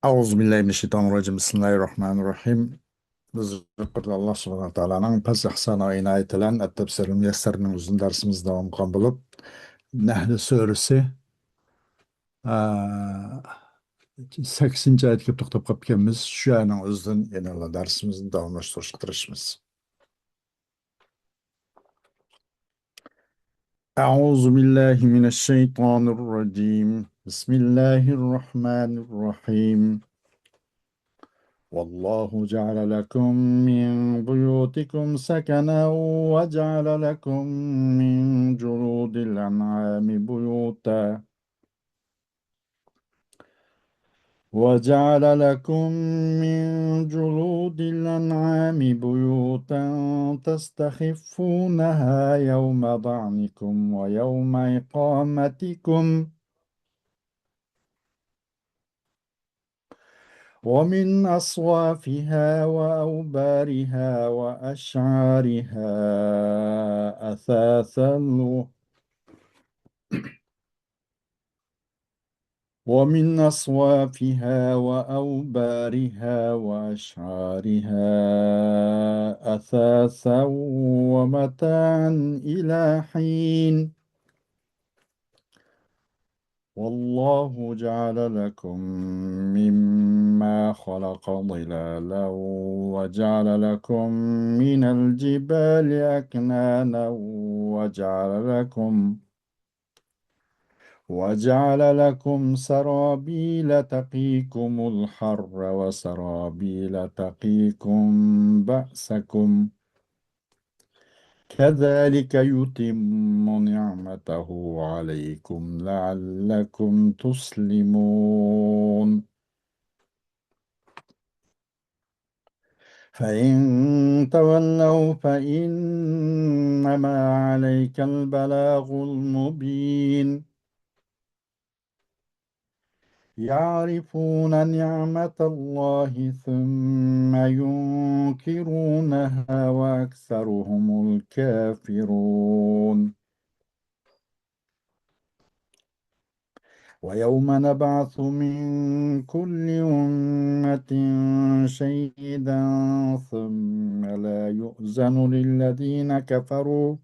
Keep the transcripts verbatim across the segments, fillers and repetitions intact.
أعوذ بالله من الشيطان الرجيم. بسم الله الرحمن الرحيم. بىز يۇقىرىدا ئاللا سۇبھانەھۇ ۋە تائالانىڭ پەس ئەھسان ۋە ئىنايىتى بىلەن ئەتتەبسىرۇل مۇيەسسەرنىڭ ئۆزىدىن دەرسىمىز داۋام قىلغان بولۇپ، نەھل سۈرىسى، ئە، سەككىزىنچى ئايەتكە كېلىپ توختاپ قاپتىكەنمىز. شۇ ئايەتنىڭ ئۆزىدىن يەنە دەرسىمىزنى داۋاملاشتۇرۇشقا تىرىشىمىز. أعوذ بالله من الشيطان الرجيم. بسم الله الرحمن الرحيم. والله جعل لكم من بيوتكم سكنا وجعل لكم من جلود الأنعام بيوتا وجعل لكم من جلود الأنعام بيوتا تستخفونها يوم ظعنكم ويوم إقامتكم ومن أصوافها وأوبارها وأشعارها أثاثا ومن أصوافها وأوبارها وأشعارها أثاثا ومتاعا إلى حين. والله جعل لكم مما خلق ظلالا وجعل لكم من الجبال أكنانا وجعل لكم وجعل لكم سرابيل تقيكم الحر وسرابيل تقيكم بأسكم كذلك يتم نعمته عليكم لعلكم تسلمون. فإن تولوا فإنما عليك البلاغ المبين. يعرفون نعمة الله ثم ينكرونها وأكثرهم الكافرون. ويوم نبعث من كل أمة شهيدا ثم لا يؤذن للذين كفروا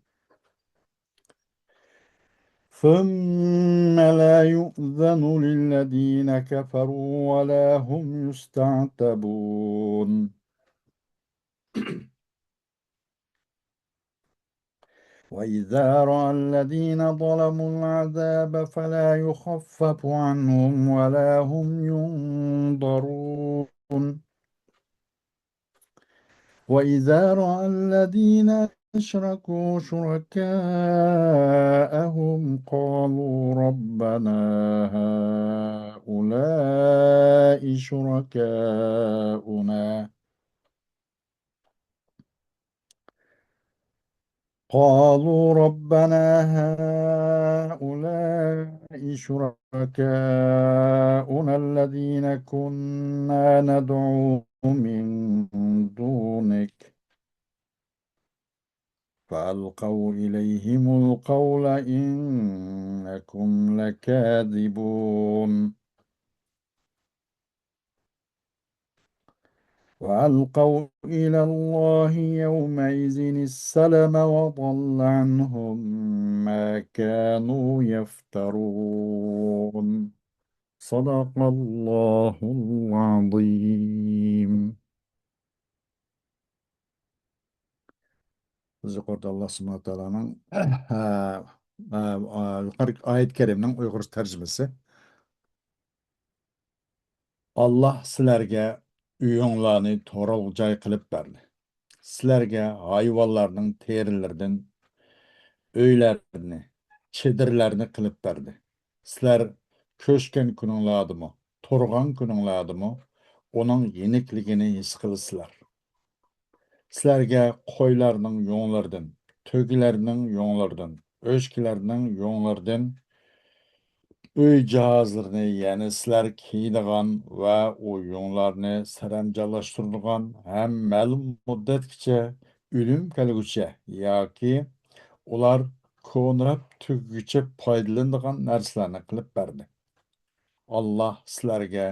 ثم لا يؤذن للذين كفروا ولا هم يستعتبون. وإذا رأى الذين ظلموا العذاب فلا يخفف عنهم ولا هم ينظرون. وإذا رأى الذين أشركوا شركاءهم قالوا ربنا هؤلاء شركاؤنا قالوا ربنا هؤلاء شركاؤنا الذين كنا ندعو من دونك فألقوا إليهم القول إنكم لكاذبون. وألقوا إلى الله يومئذ السلم وضل عنهم ما كانوا يفترون. صدق الله العظيم. بىز يۇقىرىدا ئاللا سۇبھانەھۇ ۋە تائالانىڭ، ئە، ئە، ئە، يۇقىرىقى ئايەت كەرىمنىڭ ئۇيغۇرچە تەرجىمىسى. ئاللا سىلەرگە ئۆيۈڭلارنى تۇرغۇ جاي قىلىپ بەردى. سىلەرگە ھايۋانلارنىڭ تېرىلىرىدىن ئۆيلەرنى، چېدىرلارنى قىلىپ بەردى. سىلەر كۆچكەن كۈنۈڭلاردىمۇ، تۇرغان كۈنۈڭلاردىمۇ ئۇنىڭ يېنىكلىكىنى ھېس قىلىسىلەر. سىلەرگە قويلارنىڭ يۇڭلىرىدىن، تۆگىلەرنىڭ يۇڭلىرىدىن، ئۆچكىلەرنىڭ يۇڭلىرىدىن ئۆي جاھازلىرىنى، يەنى سىلەر كىيىدىغان ۋە ئۇ يۇڭلارنى سەرەمجانلاشتۇرىدىغان ھەم مەلۇم مۇددەتكىچە ئۆلۈم كەلگۈچە ياكى ئۇلار كونىراپ تۈگىگۈچە پايدىلىنىدىغان نەرسىلەرنى قىلىپ بەردى. ئاللا سىلەرگە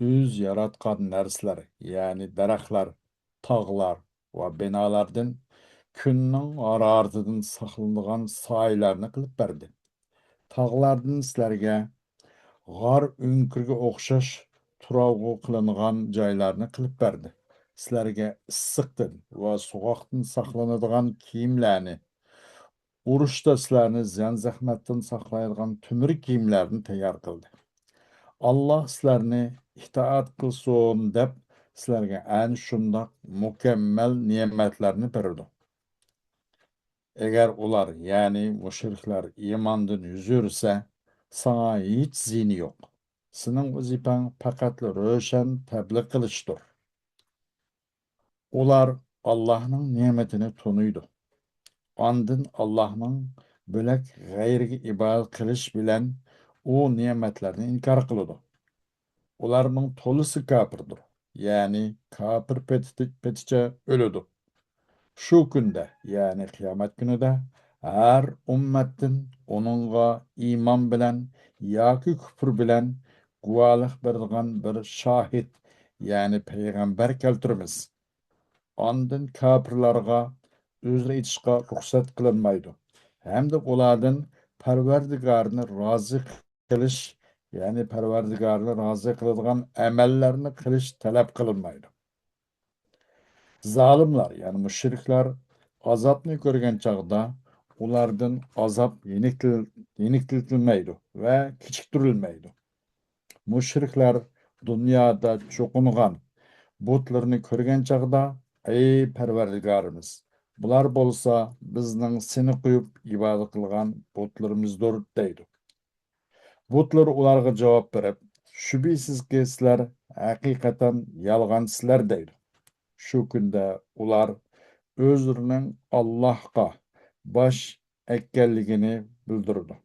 ئۆزى ياراتقان نەرسىلەر، يەنى دەرەخلەر، تاغلار ۋە بىنالاردىن، كۈننىڭ ھارارىتىدىن ساقلىنىدىغان سايىلەرنى قىلىپ بەردى. تاغلاردىن سىلەرگە غار ئۆڭكۈرگە ئوخشاش تۇرالغۇ قىلىنغان جايلارنى قىلىپ بەردى. سىلەرگە ئىسسىقتىن ۋە سوغۇقتىن ساقلىنىدىغان كىيىملەرنى، ئۇرۇشتا سىلەرنى زىيان-زەخمەتتىن ساقلايدىغان تۆمۈر كىيىملەرنى تەييار قىلدى. ئاللاھ سىلەرنى ئىتائەت قىلسۇن دەپ، سىلەرگە ئەنە شۇنداق مۇكەممەل نېمەتلەرنى بېرىدۇ. ئەگەر ئۇلار، يەنى مۇشرىكلار ئىماندىن يۈز ئۆرۈسە، ساڭا ھېچ زىيىنى يوق. سېنىڭ ۋەزىپەڭ پەقەتلا روشەن تەبلىغ قىلىشتۇر. ئۇلار ئاللاھنىڭ نېمىتىنى تونۇيدۇ. ئاندىن ئاللاھنىڭ بۆلەك غەيرىگە ئىبادەت قىلىش بىلەن ئۇ نېمەتلەرنى ئىنكار قىلىدۇ. ئۇلارنىڭ تولىسى كاپىردۇر، يەنى كاپىر پېتى-، پېتىچە ئۆلىدۇ. شۇ كۈندە، يەنى قىيامەت كۈنىدە ھەر ئۈممەتتىن ئۇنىڭغا ئىمان بىلەن ياكى كۇپۇر بىلەن گۇۋاھلىق بېرىدىغان بىر شاھىت، يەنى پەيغەمبەر كەلتۈرىمىز. ئاندىن كاپىرلارغا ئۆزرە ئېيتىشقا رۇخسەت قىلىنمايدۇ ھەمدە ئۇلاردىن پەرۋەردىگارىنى رازى قىلىش، يەنى پەرۋەردىگارىنى رازى قىلىدىغان ئەمەللەرنى قىلىش تەلەپ قىلىنمايدۇ. زالىملار، يەنى مۇشرىكلار ئازابنى كۆرگەن چاغدا ئۇلاردىن ئازاب يېنىكتىل-، يېنىكلىتىلمەيدۇ ۋە كېچىكتۈرۈلمەيدۇ. مۇشرىكلار دۇنيادا چوقۇنغان بۇتلىرىنى كۆرگەن چاغدا، ئەي پەرۋەردىگارىمىز، بۇلار بولسا بىزنىڭ سېنى قويۇپ ئىبادەت قىلغان بۇتلىرىمىزدۇر دەيدۇ. بۇتلىرى ئۇلارغا جاۋاب بېرىپ، شۈبھىسىزكى، سىلەر ھەقىقەتەن يالغانچىسىلەر دەيدۇ. شۇ كۈندە ئۇلار ئۆزلىرىنىڭ ئاللاھقا باش ئەگكەنلىكىنى بىلدۈرىدۇ.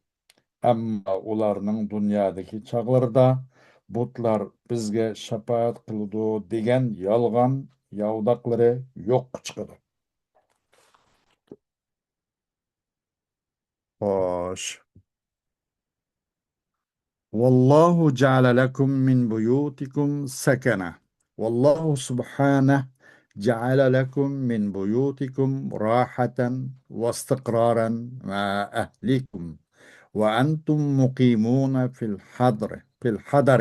ئەمما ئۇلارنىڭ دۇنيادىكى چاغلىرىدا بۇتلار بىزگە شاپائەت قىلىدۇ دېگەن يالغان ياۋىداقلىرى يوققا چىقىدۇ. خوش. والله جعل لكم من بيوتكم سكنا. والله سبحانه جعل لكم من بيوتكم راحة واستقرارا مع أهلكم. وأنتم مقيمون في الحضر، في الحضر،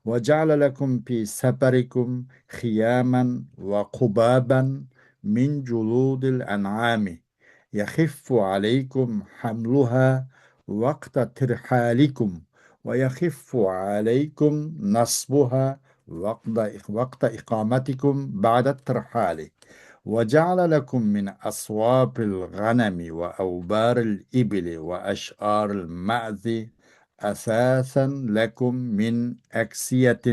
وجعل لكم في سفركم خياما وقبابا من جلود الأنعام، يخف عليكم حملها وقت ترحالكم، ويخف عليكم نصبها وقت، وقت إقامتكم بعد الترحال، وجعل لكم من أصوات الغنم وأوبار الإبل وأشعار المعز أثاثا لكم من أكسية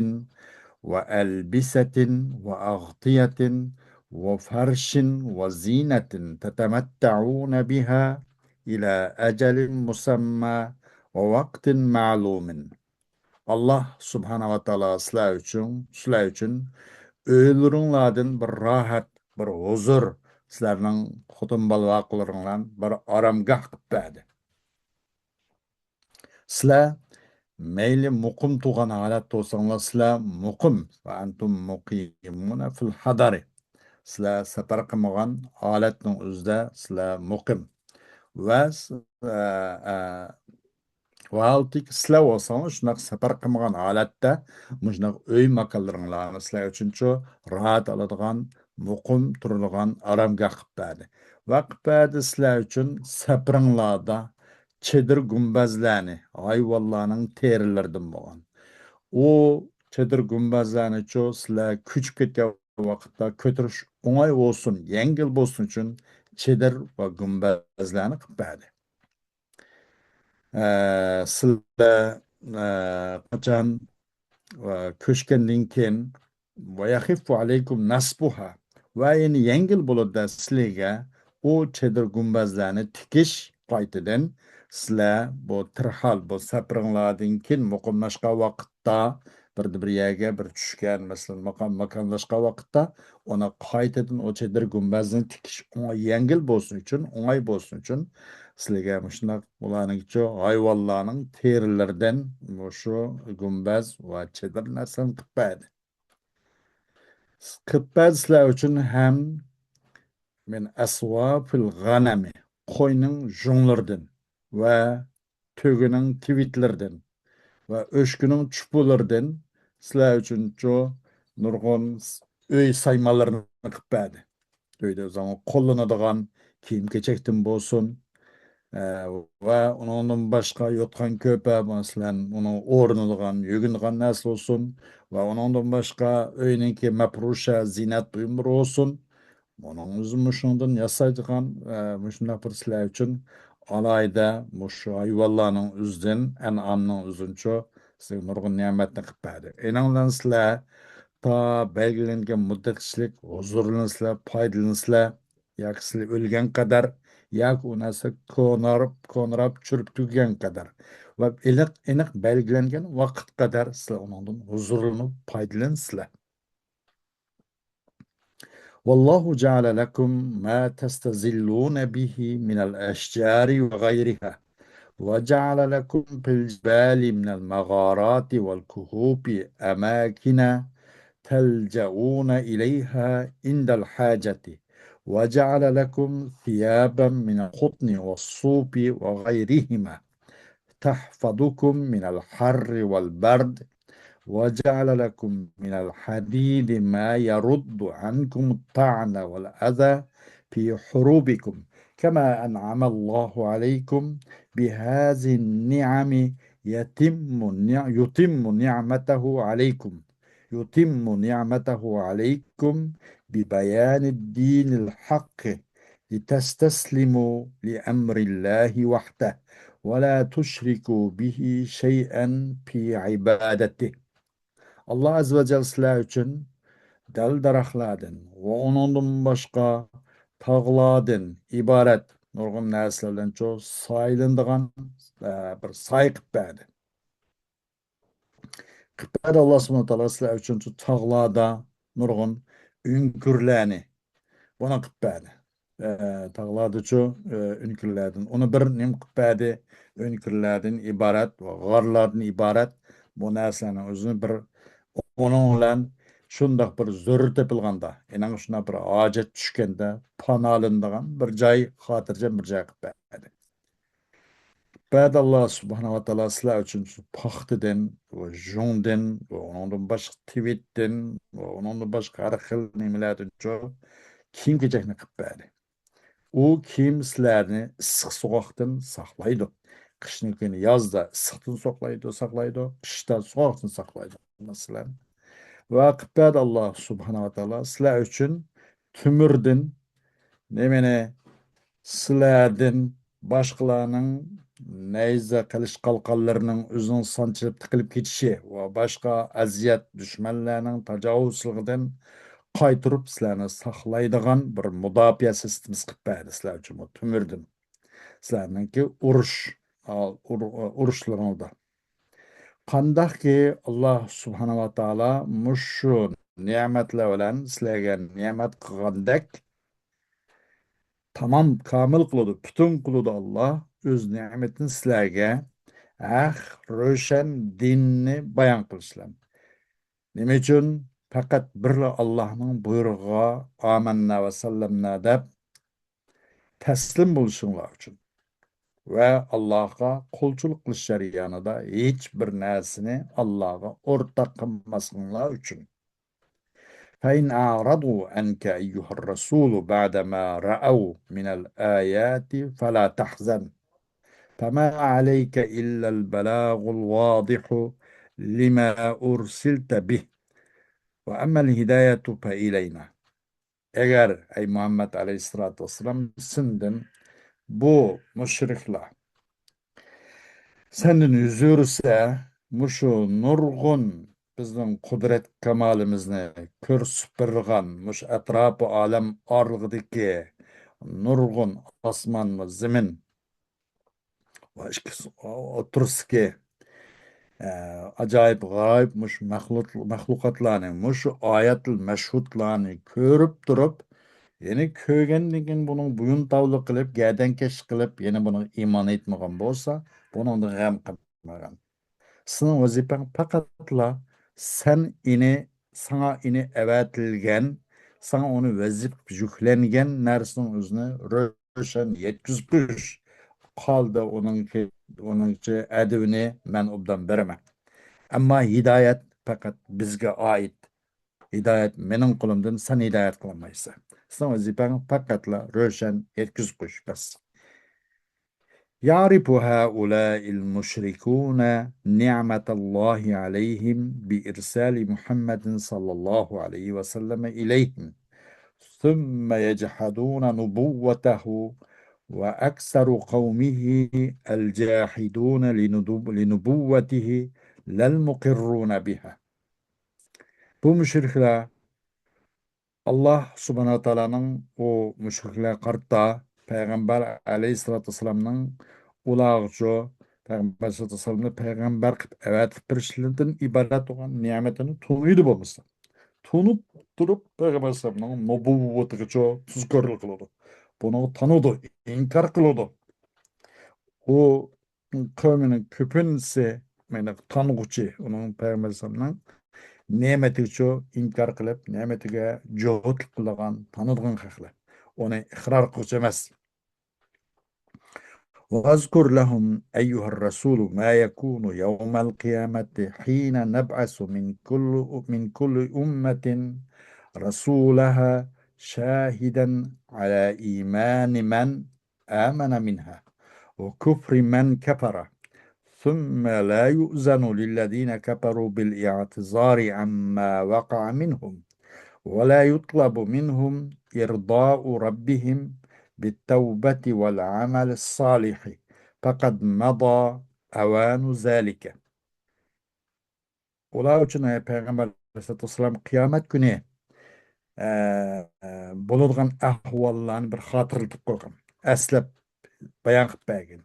وألبسة وأغطية وفرش وزينة تتمتعون بها إلى أجل مسمى ووقت معلوم. ئاللاھ سۇبھانەھۇ ۋە تائالا سىلەر ئۈچۈن، سىلەر ئۈچۈن ئۆيلىرىڭلاردىن بىر راھەت، بىر ھۇزۇر، سىلەرنىڭ خوتۇن بالىلارلىرىڭلار بىر ئارامگاھ قىلىپ بەردى. سىلەر مەيلى مۇقىم تۇرغان ھالەتتە بولساڭلار، سىلەر مۇقىم، وأنتم مقيمون في الحضر. سىلەر سەپەر قىلمىغان ھالەتنىڭ ئۆزىدە سىلەر مۇقىم. ۋە س-، ئە، ئە، ۋاھالىتى سىلەر بولساڭلار شۇنداق سەپەر قىلمىغان ھالەتتە مۇشۇنداق ئۆي ماكانلىرىڭلارنى سىلەر ئۈچۈنچۇ راھەت ئالىدىغان، مۇقىم تۇرىدىغان ئارامگاھ قىلىپ بەردى. ۋە قىلىپ بەردى سىلەر ئۈچۈن سەپىرىڭلاردا چېدىر گۈمبەزلەرنى، ھايۋانلارنىڭ تېرىلىرىدىن بولغان. ئۇ چېدىر گۈمبەزلەرنىچۇ سىلەر كۆچۈپ كەتكەن ۋاقىتتا كۆتۈرۈش ئوڭاي بولسۇن، يەڭگىل بولسۇن ئۈچۈن چېدىر ۋە گۈمبەزلەرنى قىلىپ بەردى. ئە، سىلەر، ئە، قاچان، ئە، كۆچكەندىن كېيىن، ويخف عليكم نصبها، ۋە يەنە يەڭگىل بولىدۇ سىلەرگە ئۇ چېدىر گۈمبەزلەرنى تىكىش. قايتىدىن سىلەر بۇ تىرھال، بۇ سەپىرىڭلاردىن كېيىن مۇقىملاشقان ۋاقىتتا، بىردە بىر يەرگە بىر چۈشكەن، مەسىلەن، ماكان، ماكانلاشقان ۋاقىتتا ئۇنى قايتىدىن ئۇ چېدىر گۈمبەزنى تىكىش ئوڭاي، يەڭگىل بولسۇن ئۈچۈن، ئوڭاي بولسۇن ئۈچۈن، سىلىگە مۇشۇنداق ئۇلارنىڭكىچۇ ھايۋانلارنىڭ تېرىلىرىدىن مۇشۇ گۈمبەز ۋە چېدىر نەرسىلەرنى قىلىپ بەردى. قىلىپ بەردى سىلەر ئۈچۈن ھەم مىن ئەسۋافىل غەنەمى، قوينىڭ ژۇڭلىرىدىن ۋە تۆگىنىڭ تىۋىتلىرىدىن ۋە ئۆچكىنىڭ چۇپۇلىرىدىن سىلەر ئۈچۈنچۇ نۇرغۇن ئۆي سايمانلىرىنى قىلىپ بەردى. ئۆيدە ئۆزىڭىز قوللىنىدىغان كىيىم-كېچەكتىن بولسۇن، ئە، ۋە ئۇنىڭدىن باشقا يوتقان-كۆرپە، مەسىلەن، ئۇنىڭ ئورىنىدىغان، يۆگىنىدىغان نەرسە بولسۇن ۋە ئۇنىڭدىن باشقا ئۆينىڭكى مەپرۇشە، زىننەت بۇيۇملىرى بولسۇن، ئۇنىڭ ئۆزى مۇشۇنىڭدىن ياسايدىغان، ئە، مۇشۇنداق بىر سىلەر ئۈچۈن ئالاھىدە مۇشۇ ھايۋانلارنىڭ ئۆزىدىن، ئەنئامنىڭ ئۆزىنىچۇ سىزگە نۇرغۇن نېمەتنى قىلىپ بەردى. ئېنىڭ بىلەن سىلەر تا بەلگىلەنگەن مۇددەتكىچىلىك ھۇزۇرلىنىسىلەر، پايدىلىنىسىلەر، ياكى سىلەر ئۆلگەن قەدەر، ياكى ئۇ نەرسە كونىراپ، كونىراپ، چۈرۈپ تۈگىگەن قەدەر ۋە ئېنىق، ئېنىق بەلگىلەنگەن ۋاقىت قەدەر سىلەر ئۇنىڭدىن ھۇزۇرلىنىپ پايدىلىنىسىلەر. والله جعل لكم ما تستظلون به من الأشجار وغيرها، وجعل لكم في الجبال من المغارات والكهوف أماكن تلجؤون إليها عند الحاجة، وجعل لكم ثيابا من القطن والصوف وغيرهما تحفظكم من الحر والبرد، وجعل لكم من الحديد ما يرد عنكم الطعن والأذى في حروبكم، كما أنعم الله عليكم بهذه النعم يتم نع-، يتم نعمته عليكم، يتم نعمته عليكم ببيان الدين الحق لتستسلموا لأمر الله وحده ولا تشركوا به شيئا في عبادته. ئاللا ئەززە ۋە جەل سىلەر ئۈچۈن دەل-دەرەخلەردىن ۋە ئۇنىڭدىن باشقا تاغلاردىن ئىبارەت نۇرغۇن نەرسىلەر بىلەن چۇ سايىلىنىدىغان، ئە، بىر سايە قىلىپ بەردى. قىلىپ بەردى ئاللا سۇبھانەھۇ ۋە تائالا سىلەر ئۈچۈن شۇ تاغلاردا نۇرغۇن ئۆڭكۈرلەرنى بۇنى قىلىپ بەردى. ئە، تاغلاردىچۇ، ئە، ئۆڭكۈرلەردىن. ئۇنى بىر نېمە قىلىپ بەردى؟ ئۆڭكۈرلەردىن ئىبارەت ۋە غارلاردىن ئىبارەت بۇ نەرسىلەرنىڭ ئۆزىنى بىر ئۇنىڭ بىلەن شۇنداق بىر زۆرۈر تېپىلغاندا، ئېنىڭ شۇنداق بىر ھاجەت چۈشكەندە پاناھلىنىدىغان بىر جاي، خاتىرجەم بىر جاي قىلىپ بەردى. بەدى ئاللا سۇبھانەھۇ ۋە تائالا سىلەر ئۈچۈن شۇ پاختىدىن ۋە ژۇڭدىن ۋە ئۇنىڭدىن باشقا تىۋىتتىن ۋە ئۇنىڭدىن باشقا ھەر خىل نېمىلەردىن شۇ كىيىم-كېچەكنى قىلىپ بەردى. ئۇ كىيىم سىلەرنى ئىسسىق سوغۇقتىن ساقلايدۇ. قىشنى كۈنى يازدا ئىسسىقتىن ساقلايدۇ، ساقلايدۇ، قىشتا سوغۇقتىن ساقلايدۇ. مەسىلەن، ۋە قىلىپ بەردى ئاللا سۇبھانەھۇ ۋە تائالا سىلەر ئۈچۈن تۆمۈردىن نېمىنى سىلەردىن باشقىلارنىڭ نەيزە، قىلىچ، قالقانلىرىنىڭ ئۆزىنىڭ سانچىلىپ تىقىلىپ كېتىشى ۋە باشقا ئەزىيەت، دۈشمەنلەرنىڭ تاجاۋۇزچىلىقىدىن قايتۇرۇپ سىلەرنى ساقلايدىغان بىر مۇداپىئە سىستېمىسى قىلىپ بەردى سىلەر ئۈچۈن بۇ تۆمۈردىن. سىلەرنىڭكى ئۇرۇش، ئۇر-، ئۇرۇشلىرىڭلاردا. قانداقكى، ئاللا سۇبھانەھۇ ۋە تائالا مۇشۇ نېمەتلەر بىلەن سىلەرگە نېمەت قىلغاندەك، تامام، كامىل قىلىدۇ، پۈتۈن قىلىدۇ ئاللا ئۆز نېمىتىنى سىلەرگە، ھەق، روشەن دىننى بايان قىلىش بىلەن. نېمە ئۈچۈن؟ پەقەت بىرلا ئاللانىڭ بۇيرۇقىغا ئامەننا ۋە سەللەمنا دەپ تەسلىم بولۇشۇڭلار ئۈچۈن ۋە ئاللاغا قۇلچىلىق قىلىش جەريانىدا ھېچ بىر نەرسىنى ئاللاغا ئورتاق قىلماسلىقىڭلار ئۈچۈن. فإن أعرضوا عنك أيها الرسول بعدما رأوا من الآيات فلا تحزن. فما عليك إلا البلاغ الواضح لما أرسلت به. وأما الهداية فإلينا. ئەگەر، ئەي مۇھەممەد ئەلەيھىسسالاتۇ ۋەسسالام، سېنىڭدىن بۇ مۇشرىكلار سەندىن يۈز ئۆرۈسە، مۇشۇ نۇرغۇن بىزنىڭ قۇدرەت كامالىمىزنى كۆرسىتىپ بېرىدىغان، مۇشۇ ئەتراپى ئالەم ئارىلىقىدىكى نۇرغۇن ئاسمان ۋە زېمىن ۋە ئىككىسى ئوتتۇرىسىدىكى، ئە، ئاجايىپ غارايىپ مۇشۇ مەخلۇق-، مەخلۇقاتلارنى، مۇشۇ ئايەتۇل مەشھۇدلارنى كۆرۈپ تۇرۇپ، يەنى كۆرگەندىن كېيىن بۇنىڭ بويۇنتاۋلىق قىلىپ، گەدەنكەشلىك قىلىپ، يەنە بۇنىڭغا ئىمان ئېيتمىغان بولسا، بۇنىڭدىن غەم قىلمىغىن. سېنىڭ ۋەزىپەڭ پەقەتلا سەن ئېنى، ساڭا ئېنى ئەۋەتىلگەن، ساڭا ئۇنى ۋەزىپە قىلىپ يۈكلەنگەن نەرسىنىڭ ئۆزىنى روشەن يەتكۈزۈپ قويۇش. قالدى ئۇنىڭكى، ئۇنىڭچە ئەدىۋىنى مەن ئوبدان بېرىمەن. ئەمما ھىدايەت پەقەت بىزگە ئائىت. ھىدايەت مېنىڭ قولۇمدىن، سەن ھىدايەت قىلالمايسەن. سېنىڭ ۋەزىپەڭ پەقەتلا روشەن يەتكۈزۈپ قويۇش بەس. يعرف هؤلاء المشركون نعمة الله عليهم بإرسال محمد صلى الله عليه وسلم إليهم، ثم يجحدون نبوته، وأكثر قومه الجاحدون لنبو-، لنبوته لا المقرون بها. بۇ مۇشرىكلار ئاللاھ سۇبھانەھۇ ۋە تائالانىڭ ئۇ مۇشرىكلارغا قارىتا پەيغەمبەر ئەلەيھىسسالاتۇ ۋەسسالامنىڭ ئۇلارغىچۇ پەيغەمبەر ئەلەيھىسسالاتۇ ۋەسسالامنى پەيغەمبەر قىلىپ ئەۋەتىپ بېرىشلىرىدىن ئىبارەت بولغان نېمىتىنى تونۇيدۇ بولمىسا. تونۇپ تۇرۇپ پەيغەمبەر ئەلەيھىسسالامنىڭ نۇبۇۋۋىتىگىچۇ تۇزكورلۇق قىلىدۇ. بۇنىڭغا تانىدۇ، ئىنكار قىلىدۇ. ئۇ قەۋمىنىڭ كۆپىنچىسى، يەنى تانغۇچى، ئۇنىڭ پەيغەمبەر ئەلەيھىسسالامنىڭ نېمىتىگىچۇ ئىنكار قىلىپ، نېمىتىگە جوتلۇق قىلىدىغان، تانىدىغان خەقلەر. ئۇنى ئىقرار قىلغۇچى ئەمەس. واذكر لهم أيها الرسول ما يكون يوم القيامة حين نبعث من كل، من كل أمة رسولها شاهدا على إيمان من آمن منها وكفر من كفر، ثم لا يؤذن للذين كفروا بالاعتذار عما وقع منهم، ولا يطلب منهم إرضاء ربهم بالتوبة والعمل الصالح، فقد مضى أوان ذلك. ئۇلار ئۈچۈن، ئەي پەيغەمبەر ئەلەيھىسسالاتۇ ۋەسسالام، قىيامەت كۈنى، ئە، ئە، بولىدىغان ئەھۋاللارنى بىر خاتىرىلىتىپ قويغان، ئەسلەپ بايان قىلىپ بەرگىن.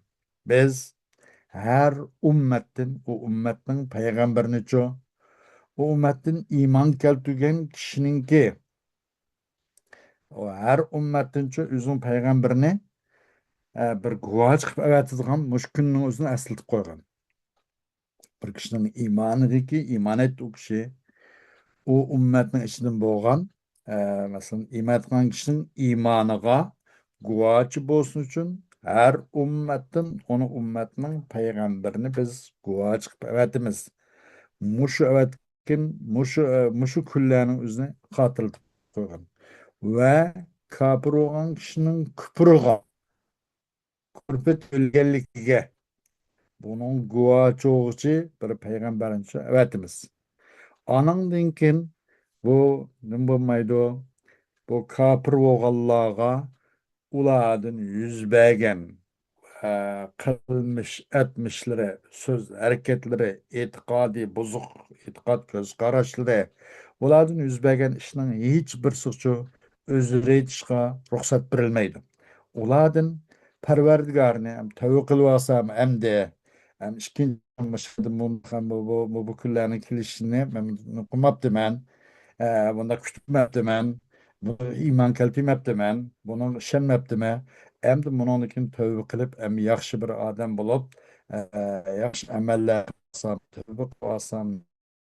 بىز ھەر ئۈممەتتىن، ئۇ ئۈممەتنىڭ پەيغەمبىرىنىچۇ، ئۇ ئۈممەتتىن ئىمان كەلتۈرگەن كىشىنىڭكى، ئۇ ھەر ئۈممەتتىنچۇ ئۆزىنىڭ پەيغەمبىرىنى، ئە، بىر گۇۋاھچى قىلىپ ئەۋەتىدىغان مۇشۇ كۈننىڭ ئۆزىنى ئەسلىتىپ قويغان. بىر كىشىنىڭ ئىمانىدىكى، ئىمان ئېيتتى ئۇ كىشى، ئۇ ئۈممەتنىڭ ئىچىدىن بولغان، ئە، مەسىلەن، ئىمان ئېيتقان كىشىنىڭ ئىمانىغا گۇۋاھچى بولسۇن ئۈچۈن، ھەر ئۈممەتتىن ئۇنىڭ ئۈممەتنىڭ پەيغەمبىرىنى بىز گۇۋاھچى قىلىپ ئەۋەتىمىز. مۇشۇ ئەۋەتكەن، مۇشۇ، ئە، مۇشۇ كۈنلەرنىڭ ئۆزىنى خاتىرىلىتىپ قويغان. ۋە كاپىر بولغان كىشىنىڭ كۇپرىغا، كۇپرى تۆلىگەنلىكىگە بۇنىڭ گۇۋاھچى بولغۇچى بىر پەيغەمبەرنى ئەۋەتىمىز. ئانىڭدىن كېيىن بۇ نېمە بولمايدۇ؟ بۇ كاپىر بولغانلارغا ئۇلاردىن يۈز بەرگەن، ئە، قىلمىش ئەتمىشلىرى، سۆز ھەرىكەتلىرى، ئېتىقادى بۇزۇق، ئېتىقاد كۆز قاراشلىرى، بۇلاردىن يۈز بەرگەن ئىشنىڭ ھېچ بىرسىچۇ ئۆزرە ئېيتىشقا رۇخسەت بېرىلمەيدۇ. ئۇلاردىن پەرۋەردىگارنى ھەم تەۋبە قىلىۋالسام ئەمدى، ھەم ئىككىنچى مۇشۇ بۇ، بۇ، بۇ، بۇ كۈنلەرنىڭ كېلىشىنى مەن قىلماپتىمەن، ئە، بۇنداق كۈتمەپتىمەن، بۇ ئىمان كەلتۈرمەپتىمەن، بۇنىڭغا ئىشەنمەپتىمەن. ئەمدى بۇنىڭدىن كېيىن تەۋبە قىلىپ، ئەمدى ياخشى بىر ئادەم بولۇپ، ئە، ياخشى ئەمەللەر قىلسام، تەۋبە قىلسام،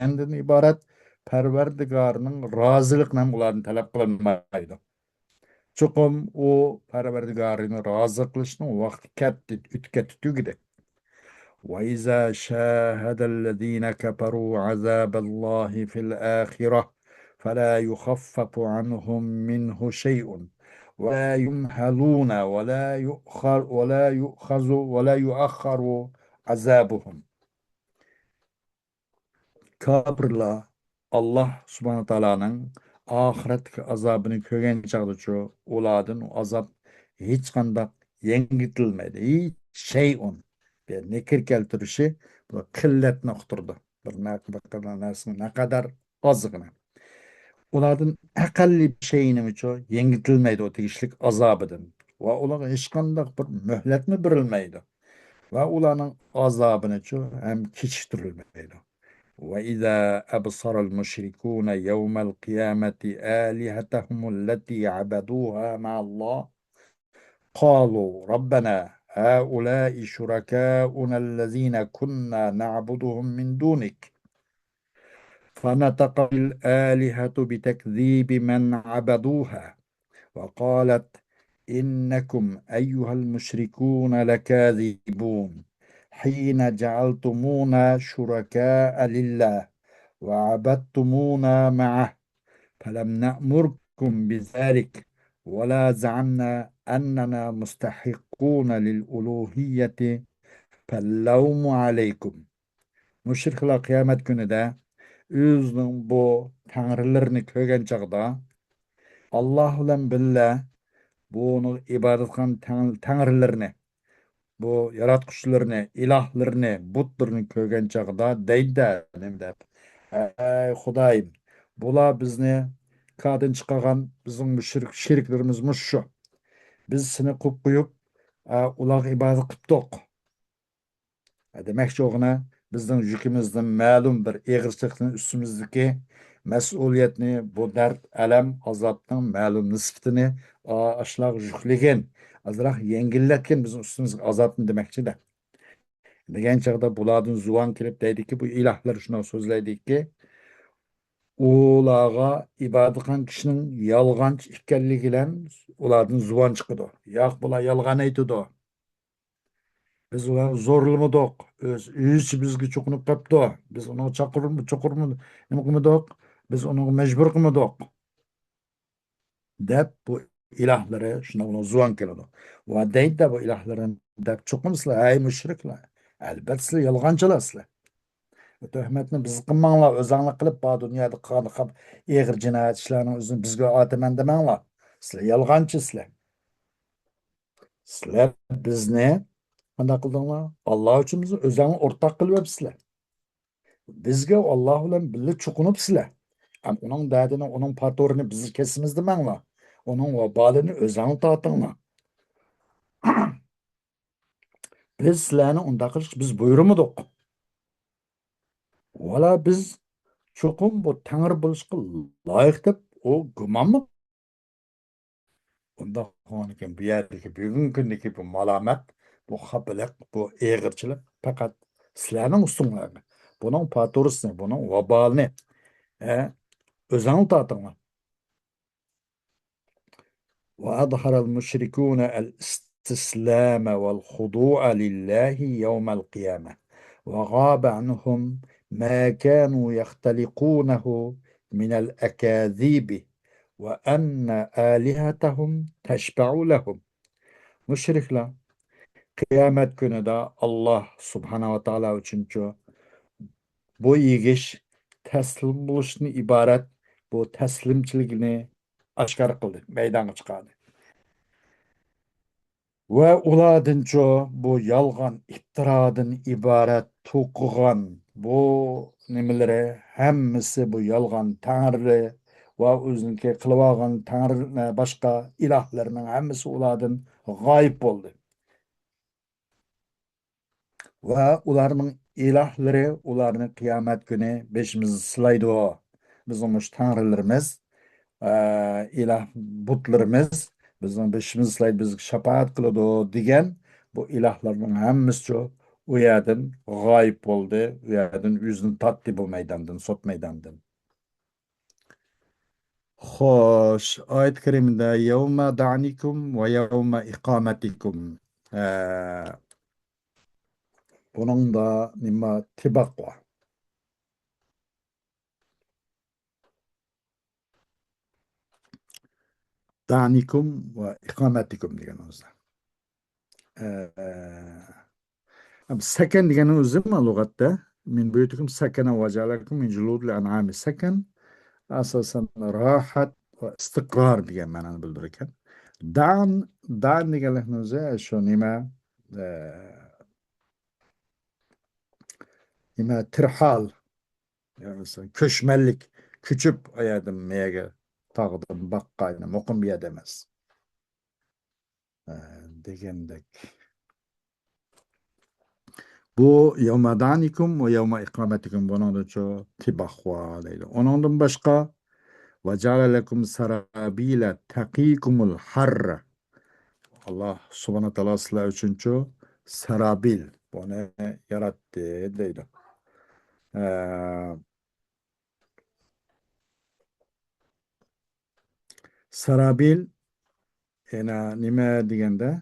ئەندىن ئىبارەت پەرۋەردىگارنىڭ رازىلىقىنى ھەم ئۇلاردىن تەلەپ قىلىنمايدۇ. چوقۇم ئۇ پەرۋەردىگارىنى رازى قىلىشنىڭ ۋاقتى كەتتى، ئۆتۈپ كەتتى، تۈگىدى. وإذا شاهد الذين كفروا عذاب الله في الآخرة فلا يخفف عنهم منه شيء ولا يمهلون ولا يؤخر، ولا يؤخذ، ولا يؤخر عذابهم. كاپىرلار ئاللاھ سۇبھانەھۇ ۋە تائالانىڭ ئاخىرەتتىكى ئازابىنى كۆرگەن چاغدىچۇ، ئۇلاردىن ئۇ ئازاب ھېچقانداق يەڭگىتىلمەيدۇ. ھېچ شەيئۇن. بۇ نەكىر كەلتۈرۈشى بۇ قىللەتنى ئۇقتۇرىدۇ. بىر نە-، بىر نەرسىنىڭ نەقەدەر ئازلىقىنى. ئۇلاردىن ئەقەللىي بىر شەيئىنىمۇچۇ يەڭگىتىلمەيدۇ ئۇ تېگىشلىك ئازابىدىن. ۋە ئۇلارغا ھېچقانداق بىر مۆھلەتمۇ بېرىلمەيدۇ. ۋە ئۇلارنىڭ ئازابىنىچۇ ھەم كېچىكتۈرۈلمەيدۇ. وإذا أبصر المشركون يوم القيامة آلهتهم التي عبدوها مع الله قالوا ربنا هؤلاء شركاؤنا الذين كنا نعبدهم من دونك فنطقت الآلهة بتكذيب من عبدوها وقالت إنكم أيها المشركون لكاذبون حين جعلتمونا شركاء لله وعبدتمونا معه فلم نأمركم بذلك ولا زعمنا أننا مستحقون للألوهية فاللوم عليكم. مۇشرىكلار قىيامەت كۈنىدە ئۆزىنىڭ بۇ تەڭرىلىرىنى كۆرگەن چاغدا، ئاللاھ بىلەن بىللە بۇنىڭ ئىبادەت قىلغان تەڭ-، تەڭرىلىرىنى، بۇ ياراتقۇچىلىرىنى، ئىلاھلىرىنى، بۇتلىرىنى كۆرگەن چاغدا دەيدۇ، نېمە دەپ، ئەي خۇدايىم، بۇلار بىزنى كاردىن چىقارغان بىزنىڭ مۇشرىك شېرىكلىرىمىز مۇشۇ. بىز سېنى قويۇپ قويۇپ، ئە، ئۇلارغا ئىبادەت قىپتۇق. دېمەكچى بولغىنى، بىزنىڭ يۈكىمىزدىن مەلۇم بىر ئېغىرچىلىقنى، ئۈستىمىزدىكى مەسئۇلىيەتنى، بۇ دەرد، ئەلەم، ئازابنىڭ مەلۇم نىسبىتىنى ئا-، ئاشۇلارغا يۈكلىگەن، ئازراق يەڭگىللەتكەن بىزنىڭ ئۈستىمىزدىكى ئازابنى دېمەكچىدە. دېگەن چاغدا بۇلاردىن زۇۋان كېلىپ دەيدىكى، بۇ ئىلاھلار شۇنداق سۆزلەيدىكى، ئۇلارغا ئىبادەت قىلغان كىشىنىڭ يالغانچى ئىكەنلىكى بىلەن ئۇلاردىن زۇۋان چىقىدۇ. ياق، بۇلار يالغان ئېيتىدۇ. بىز ئۇلارنى زورلىمىدۇق. ئۆز، ئۆزىچە بىزگە چوقۇنۇپ قاپتۇ. بىز ئۇنىڭغا چاقىرما-، چوقۇرما-، نېمە قىلمىدۇق. بىز ئۇنىڭغا مەجبۇر قىلمىدۇق. دەپ بۇ ئىلاھلىرى شۇنداق ئۇنىڭغا زۇۋان كېلىدۇ. ۋە دەيدۇ بۇ ئىلاھلىرىنى دەپ، چوقۇم سىلەر، ھەي مۇشرىكلار، ئەلبەتتە سىلەر يالغانچىلار سىلەر. بۇ تۆھمەتنى بىزگە قىلماڭلار، ئۆزەڭلار قىلىپ بار دۇنيادا قىلغان خاپ ئېغىر جىنايەت ئىشلارنىڭ ئۆزىنى بىزگە ئاتىمەن دېمەڭلار. سىلەر يالغانچى سىلەر. سىلەر بىزنى قانداق قىلدىڭلار؟ ئاللا ئۈچۈن بىزنى ئۆزەڭلار ئورتاق قىلىۋەپسىلەر. بىزگە ئاللا بىلەن بىللە چوقۇنۇپسىلەر. ئەم، ئۇنىڭ دەردىنى، ئۇنىڭ پاتۇرىنى بىز كەسىمىز دېمەڭلار. ئۇنىڭ ۋابالىنى ئۆزەڭلار تارتىڭلار. بىز سىلەرنى ئۇنداق قىلىشقا بىز بۇيرۇمىدۇق. ۋالا بىز چوقۇم بۇ تەڭرى بولۇشقا لايىق دەپ ئۇ گۇمانمۇ ئۇنداق بولغاندىكىن، بۇ يەردىكى بۈگۈنكى كۈندىكى بۇ مالامەت، بۇ خاپىلىق، بۇ ئېغىرچىلىق پەقەت سىلەرنىڭ ئۈستۈڭلاردا. بۇنىڭ پاتۇرىسىنى، بۇنىڭ ۋابالىنى، ئە، ئۆزەڭلار تارتىڭلار. وأظهر المشركون الاستسلام والخضوع لله يوم القيامة، وغاب عنهم ما كانوا يختلقونه من الأكاذيب، وأن آلهتهم تشفع لهم. مۇشرىكلار قىيامەت كۈنىدە ئاللا سۇبھانەھۇ ۋە تائالا ئۈچۈنچۇ بويۇن ئېگىش، تەسلىم بولۇشتىن ئىبارەت بۇ تەسلىمچىلىكىنى ئاشكارا قىلدى، مەيدانغا چىقاردى. ۋە ئۇلاردىنچۇ بۇ يالغان ئىپتىرادىن ئىبارەت توقۇغان بۇ نېمىلىرى ھەممىسى بۇ يالغان تەڭرى ۋە ئۆزىنىڭكى قىلىۋالغان تەڭرى، باشقا ئىلاھلىرىنىڭ ھەممىسى ئۇلاردىن غايىب بولدى. ۋە ئۇلارنىڭ ئىلاھلىرى ئۇلارنى قىيامەت كۈنى بېشىمىزنى سىلايدۇ. بىزنىڭ مۇشۇ تەڭرىلىرىمىز، ئە، ئىلاھ بۇتلىرىمىز بىزنىڭ بېشىمىزنى سىلايدۇ، بىزگە شاپائەت قىلىدۇ دېگەن بۇ ئىلاھلارنىڭ ھەممىسىچۇ ئۇ يەردىن غايىب بولدى، ئۇ يەردىن ئۆزىنى تارتتى بۇ مەيداندىن، سوت مەيدانىدىن. خوش، ئايەت كەرىمىدە يەۋمە دەئنىكۇم ۋە يەۋمە ئىقامەتىكۇم. ئە، بۇنىڭدا نېمە تىباق بار؟ دەئنىكۇم ۋە ئىقامەتىكۇم دېگەن ئۆزى. ئە، سەكەن دېگەننىڭ ئۆزى ما لۇغەتتە؟ مىن بۇيۇتىكۇم سەكەنە ۋە جەئەلەكۇم مىن جۇلۇدىل ئەنئامى. سەكەن ئاساسەن راھەت ۋە ئىستىقرار دېگەن مەنانى بىلدۈرىدىكەن. دەئن، دەئن دېگەنلىكنىڭ ئۆزى شۇ نېمە، ئە، نېمە، تىرھال. يەنى مەسىلەن، كۆچمەنلىك، كۆچۈپ ئايەردىن مەيەرگە، تاغدىن باغقا، يەنى مۇقىم بىر يەردە ئەمەس. ئە، دېگەندەك. بۇ يومە دانىكۇم ۋە يومە ئىقامەتىكۇم، بۇنىڭدىنچۇ تىباخوا دەيدۇ. ئۇنىڭدىن باشقا، ۋە جەئەلە لەكۇم سەرابىلە تەقىكۇمۇل ھەررە. ئاللا سۇبھانە تائالا سىلەر ئۈچۈنچۇ سەرابىل، بۇنى ياراتتى دەيدۇ. ئە، سەرابىل يەنە نېمە دېگەندە،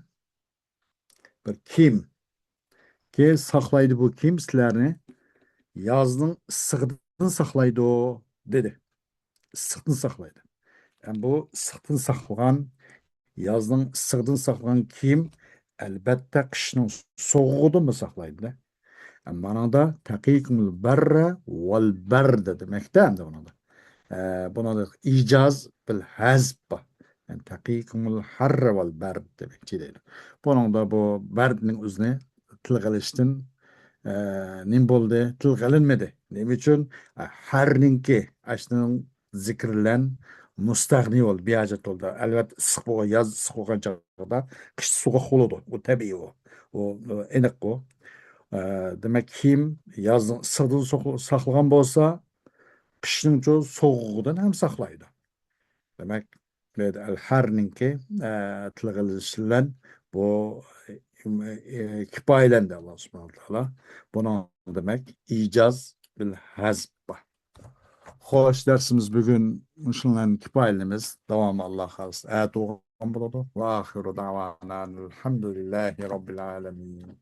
بىر كىيىم. كى ساقلايدۇ بۇ كىيىم سىلەرنى، يازنىڭ ئىسسىقىدىن ساقلايدۇ، دېدى. ئىسسىقتىن ساقلايدۇ. ھەم بۇ ئىسسىقتىن ساقلىغان، يازنىڭ ئىسسىقىدىن ساقلىغان كىيىم، ئەلبەتتە، قىشنىڭ سوغۇقىدىنمۇ ساقلايدۇ-دە. مانىڭدا تەقىكۇمۇل بەررە ۋەل بەردە دېمەكتە ئەمدى بۇنىڭدا. ئە، بۇنىڭدا ئىجاز بىل ھەزپ بار. يەنى تەقىكۇمۇل ھەررە ۋەل بەرد دېمەكچى دەيدۇ. بۇنىڭدا بۇ بەردنىڭ ئۆزىنى تىلغا ئېلىشتىن، ئە، نېمە بولدى؟ تىلغا ئېلىنمىدى. نېمە ئۈچۈن؟ ئە، ھەرنىڭكى، ئاشنىڭ زىكرىلەن مۇستەغنى بولدى، بىھاجەت بولدى. ئەلۋەتتە، ئىسسىق بولغان، ياز ئىسسىق بولغان چاغدا قىش سوغۇق بولىدۇ. ئۇ تەبىئىي ئۇ. ئۇ، ئۇ ئېنىق ئۇ. ئە، دېمەك، كىيىم يازنىڭ ئىسسىقىدىن سوق-، ساقلىغان بولسا، قىشنىڭچۇ سوغۇقىدىن ھەم ساقلايدۇ. دېمەك، بۇ يەردە ئەل ھەرنىڭكى، ئە، تىلغا ئېلىنىشى بىلەن بۇ، ئە، كىپايىلەندى ئاللا سۇبھانەھۇ ۋە تائالا. بۇنىڭ دېمەك ئىجاز بىل ھەزپ بار. خوش، دەرسىمىز بۈگۈن مۇشۇنىڭ بىلەن كىپايىلىنىمىز. داۋامى ئاللا خالىسا ئەتە بولغان بولىدۇ. ۋە ئاخىرۇ دەۋانا ئەلھەمدۇلىللاھى رەببىل ئالەمىن.